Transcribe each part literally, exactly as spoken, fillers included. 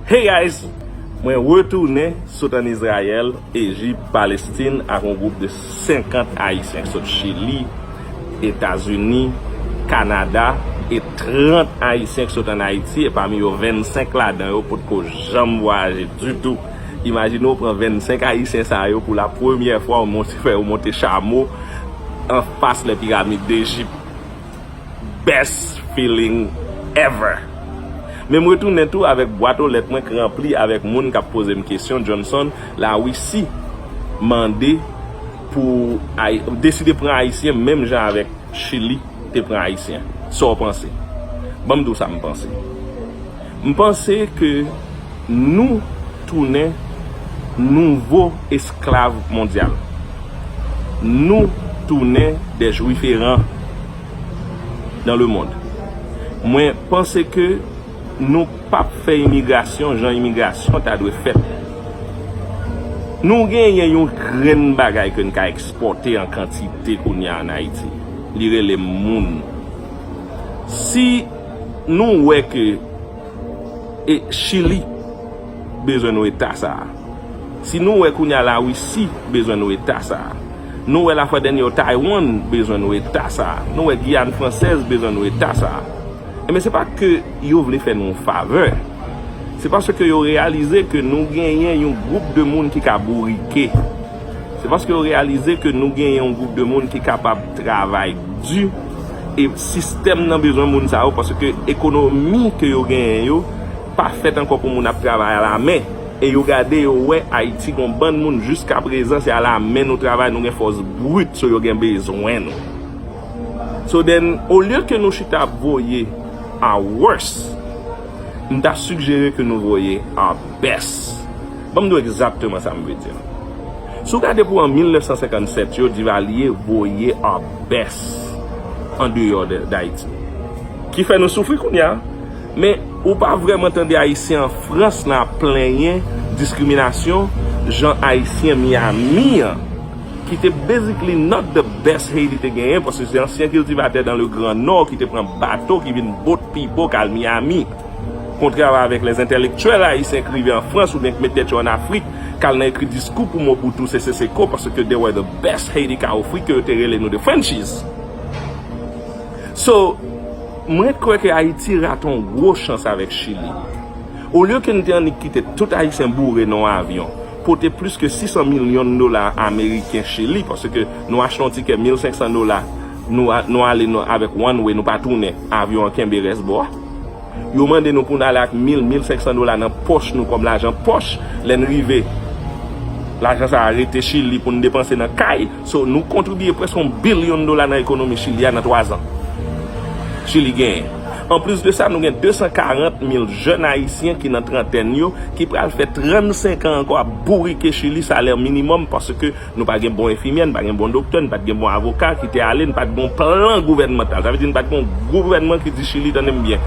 Hey guys! Mwen retounen sot ann Izrayèl, Ejip, Palestin ak yon gwoup de senkant Ayisyen ki sot Chili, Etazini, Kanada e trant Ayisyen ki sot ann Ayiti, e pami yo vennsenk ladan yo potko janm vwayaje ditou. Imajine w pran vennsenk Ayisyen sa yo pou la premyè fwa w monte, fè yo monte chamo anfas lè piramid Dejip. Best feeling ever. Men m retounen tou avèk bwat o lèt mwen k ranpli avèk moun k ap poze m kesyon. Johnson, Larisi mande pou Ay- deside pran Ayisyen menm jan avèk Chili te pran Ayisyen. Sa w panse? Ban m di w sa m panse. M panse ke nou tounen nouvo esklav mondyal. Nou tounen des jouifs errants dans le monde. Mwen panse ke nou p ap fè imigrasyon jan imigrasyon ta dwe fèt. Nou genyen yon grenn bagay ke n ka ekspòte an kantite kounye a ann Ayiti. Li rele moun. Si nou wè ke e Chili bezwen nou eta sa a, si nou wè kounye a Larisi bezwen nou eta sa a, nou wè lafwa dènye yo Taiwan bezwen nou eta sa a, nou wè Giyàn Fransèz bezwen nou eta sa a, enben se pa ke yo vle fè nou yon favè. Se paske yo reyalize ke nou genyen yon gwoup de moun ki ka bourike. Se paske yo reyalize ke nou genyen yon gwoup de moun ki kapab travay di e sistèm nan bezwen moun sa yo paske ekonomi ke yo genyen yo pa fèt ankò pou moun ap travay alamen. E yo gade yo wè Ayiti gon bann moun jiskaprezan se alamen nou travay, nou gen fòs brit, so yo gen bezwen nou. So then, olye ke nou chita ap voye our worst, m ta sigjere ke nou voye our best. Ban m di w egzakteman sa m vle di. Si w gade pou an mil nèf san senkann sèt yo, Divalye voye our best andeyò de- Dayiti. Ki fè nou soufri kounye a. Men ou pa vrèman tande Ayisyen an Frans nan ap plenyen diskriminasyon jan Ayisyen Miami an ki te basically not the best Haiti te genyen, paske se ansyen kiltivatè dans le Grand Nord ki te pran bato ki vin boat people k al Miami. Kontrèman avèk lè entèlektyèl ayisyen k rive an Frans oubyen k met tèt yo ann Afrik, k al nan ekri diskou pou Mobutu Sese Seko, paske they were the best Haiti ka ofri, ke yo te rele nou the Frenchies. So, mwen kwè ke Ayiti rate yon gwo chans avèk Chili. Olye ke n te annik kite tout Ayisyen boure nan yon avyon, pote plis ke sis san milyon dola ameriken Chili, paske nou achte yon tikè mil senk san dola, nou a- nou ale nou avèk one way, nou pa tounen, avyon an kenbe rès bò a. Yo mande nou pou n ale ak mil, mil senk san dola nan pòch nou kòm lajan pòch. Lè n rive, lajan sa a rete Chili pou n depanse nan kay. So, nou kontribye prèske yon bilyon dola nan ekonomi Chili a nan twazan. Chili genyen. Anplis de sa, nou gen de san karant mil jèn ayisyen ki nan trantèn yo, ki pral fè trannsenk an ankò ap bourike Chili, salè minimòm, paske nou pa gen bon enfimyè, n pa gen bon doktè, n pa t gen bon avoka ki te ale, n pa t gen plan gouvènmantal. Sa vle di n pa t gen yon gouvènman ki di Chili, tande m byen.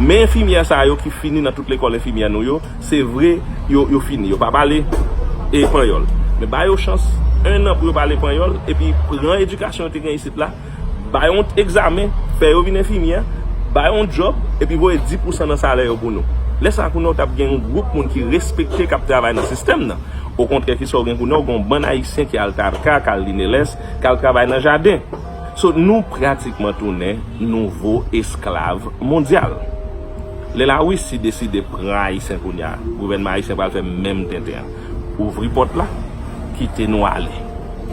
Men enfimyè sa yo ki fini nan tout lekòl enfimyè nou yo, se vre, yo, yo fini, yo pa pale e panyòl. Men ba yo chans, en an pou yo pale panyòl, epi pran edikasyon yo te gen isit la, ba yo yon egzamen, fè yo vin enfimyè, ba yo yon djòb, epi voye dis pousan nan salè yo pou nou. Lè sa a, kounye a, w t ap gen yon gwoup moun ki respekte k ap travay nan sistèm nan. Okontrè, kisa w gen kounye a? W gen yon bann Ayisyen ki al Tarka, k al Linelès, k al travay nan jaden. So, nou pratikman tounen nouvo esklav mondyal. Lè Larisi deside pran Ayisyen kounye a, gouvènman ayisyen pral fè menm tenten an. Ouvri pòt la, kite nou ale.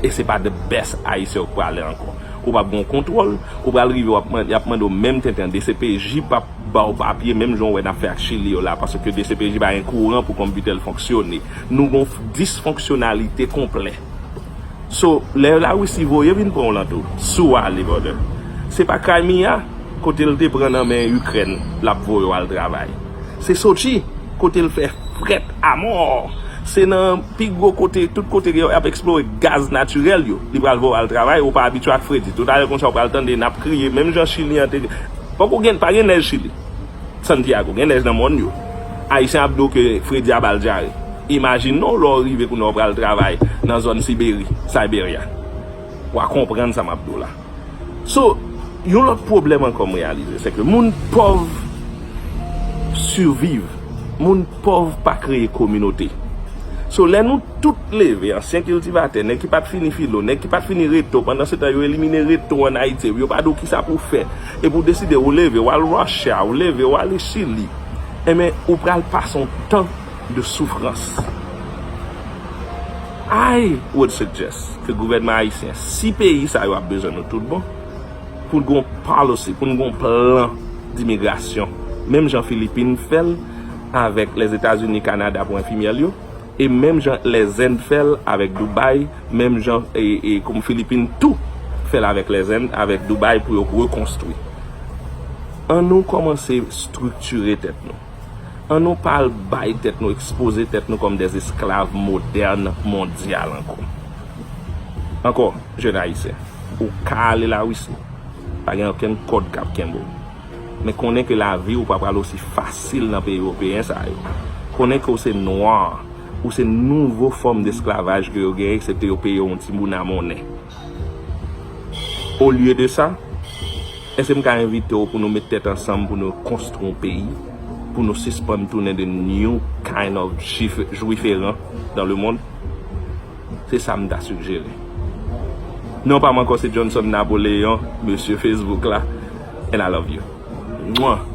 E se pa the best Ayisyen w prale ankò. Ou p ap gen yon kontwòl, ou pral rive, w ap man- y ap mande w menm tenten an. D C P J p ap ba w papye, menm jan w wè n ap fè ak Chili yo la, paske D C P J pa gen kouran pou konpitè l fonksyone. Nou gen yon f- disfonksyonalite konplè. So, lè Larisi voye vin pran w lan tou, si w ale, brother, se pa Crimea, kote l te pran nan men Ikrèn, l ap voye w al travay. Se Sochi, kote l fè frèt amò. Se nan pi gwo kote, tout kote y ap eksplore gaz natirèl yo, li pral voye w al travay, ou pa abitye ak fredi. Toutalè konsa, w pral tande n ap kriye, menm jan Chili an te. Poko gen, pa gen nèj Chili. Santiago, gen nèj nan mòn yo. Ayisyen ap di w ke fredi a ba l dyare. Imajine w lè w rive kounye a w pral travay nan zòn Siberi, Siberia. W a konprann sa m ap di w la. So, yon lòt pwoblèm ankò m reyalize, se ke moun pòv siviv. Moun pòv pa kreye kominote. So, lè nou tout leve, ansyen kiltivatè, nèg ki pa t fini filo, nèg ki pa t fini reto, pandan se tan yo elimine reto ann Ayiti, yo pa di w kisa pou w fè, epi w deside ou leve, w al Russia, ou leve, w ale Chili, enben, ou pral pase yon tan de soufrans. I would suggest ke gouvènman ayisyen, si peyi sa yo ap bezwen nou tout bon, pou n gon policy, pou n gon plan dimigrasyon. Menm jan Filipin fè l avèk Lèzetazini, Kanada pou enfimyè l yo, e menm jan Lèzend fè l avèk Dubai, menm jan e, e, kòm Filipin tou fè l avèk Lèzend, avèk Dubai pou yo rekonstwi. An nou kòmanse estriktire tèt nou. An nou pa al bay tèt nou, ekspoze tèt nou kòm des esklav modèn mondyal ankò. Ankò, jèn ayisyen, ou ka ale Larisi, pa gen okenn kòd k ap kenbe w. Men konnen ke lavi w pa pral osi fasil nan peyi ewopeyen sa yo. Konnen ke w se nwa, ou se nouvo fòm desklavaj ke yo genyen, eksepte yo peye w yon ti moun a monnen. Olye de sa, èske m ka envite w pou nou met tèt ansanm pou nou konstwi yon peyi, pou nou sispann tounen the new kind of jif-, jwiferan dans le monde? Se sa m ta sigjere. Non pa m ankò se Johnson Napoleon, mesye Facebook la, and I love you. Mwen.